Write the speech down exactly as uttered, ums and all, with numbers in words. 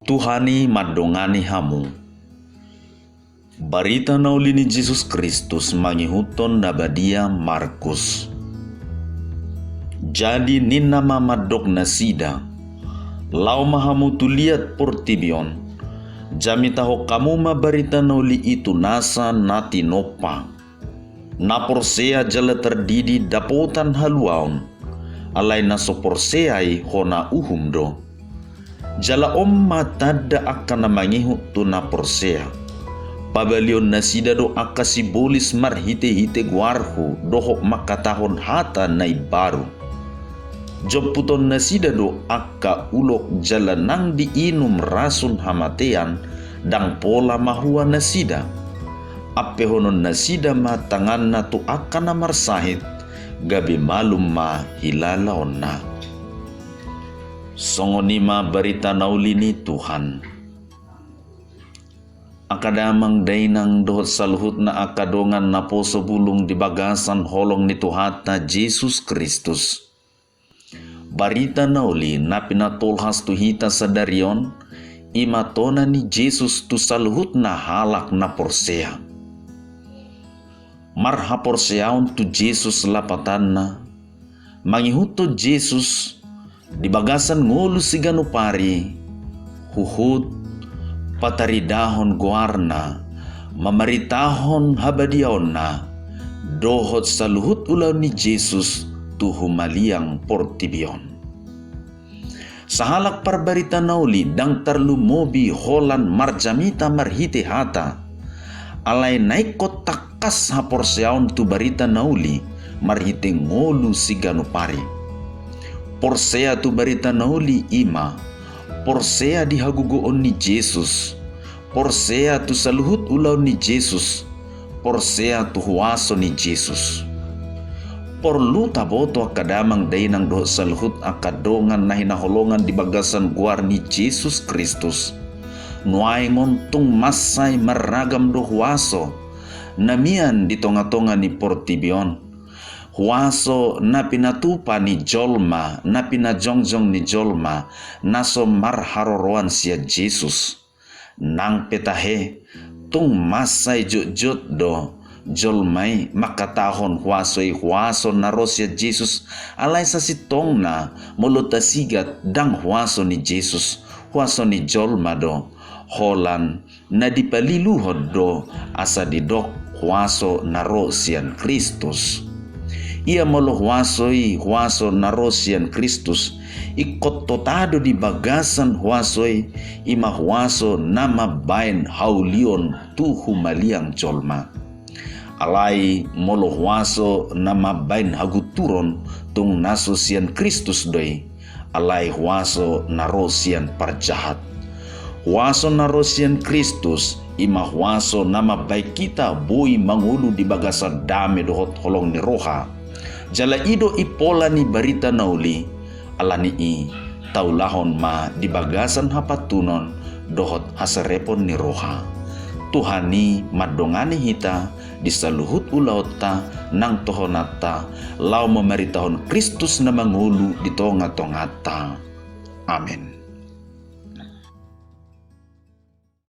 Tuhan i mandongani hamu. Barita na uli ni Jesus Kristus mangihuthon na badia Markus. Jadi ninna ma mandok nasida: Laho ma hamu tu liat portibi on, jamitahon hamu ma barita na uli i tu nasa na tinompa. Na porsea jala tardidi dapotan haluaon, alai na so porsea i hona uhum do. Jala on ma tanda angka na mangihut tu na porsea: Pabalihon nasida do angka sibolis marhitehite goarhu dohot mangkatahon hata na imbaru. Jomputon nasida do angka ulok jala nang diinum rasun hamatean, ndang pola mahua nasida. Ampehonon nasida ma tanganna tu angka na marsahit, gabe malum ma hilalaonna. Songon i ma barita na uli ni Tuhan. Angka damang dainang dohot saluhutna angka dongan naposo bulung di bagasan holong ni Tuhanta Jesus Kristus. Barita na uli na pinatolhas tu hita sadari on, i ma tona ni Jesus tu saluhutna halak na porsea. Marhaporseaon tu Jesus lapatanna, mangihuthon Jesus di bagasan ngolu siganup ari, huhut pataridahon goarna, mamaritahon habadiaonna, dohot saluhut ulaon ni Jesus tu humaliang portibi on. Sahalak parbarita na uli ndang tarlumobi holan marjamita marhite hata, alai na ingkon tangkas haporseaon tu barita na uli marhite ngolu siganup ari. Porsea tu barita na uli i ma porsea di hagogoon ni Jesus, porsea tu saluhut ulaon ni Jesus, porsea tu huaso ni Jesus. Porlu taboto angka damang dainang dohot saluhut angka dongan na hinaholongan di bagasan goar ni Jesus Kristus, nuaeng on tung mansai marragam do huaso na mian di tongatonga ni portibi on. Huaso na pinatupa ni jolma, na pinajongjong ni jolma, na so marharoroan sian Jesus. Nang pe tahe, tung mansai jotjot do jolma i mangkatahon huaso i huaso na ro sian Jesus, alai sasintongna molo tasigat ndang huaso ni Jesus, huaso ni jolma do, holan na dipaliluhon do asa didok huaso na ro sian Kristus. Ia molo huaso i huaso na ro sian Kristus, ingkon tota do di bagasan huaso i, i ma huaso na mambaen haulion tu humaliang jolma. Alai molo huaso na mambaen hagunturon, tung na so sian Kristus do i, alai huaso na ro sian parjahat. Huaso na ro sian Kristus, i ma huaso na mambaen hita boi mangolu di bagasan dame dohot holong ni roha. Jala i do impola ni barita na uli, ala ni i, taulahon ma di bagasan hapantunon dohot haserepon ni roha. Tuhan i mandongani hita di saluhut ulaonta nang tohonanta, laho mamaritahon Kristus na mangolu di tongatonganta. Amen.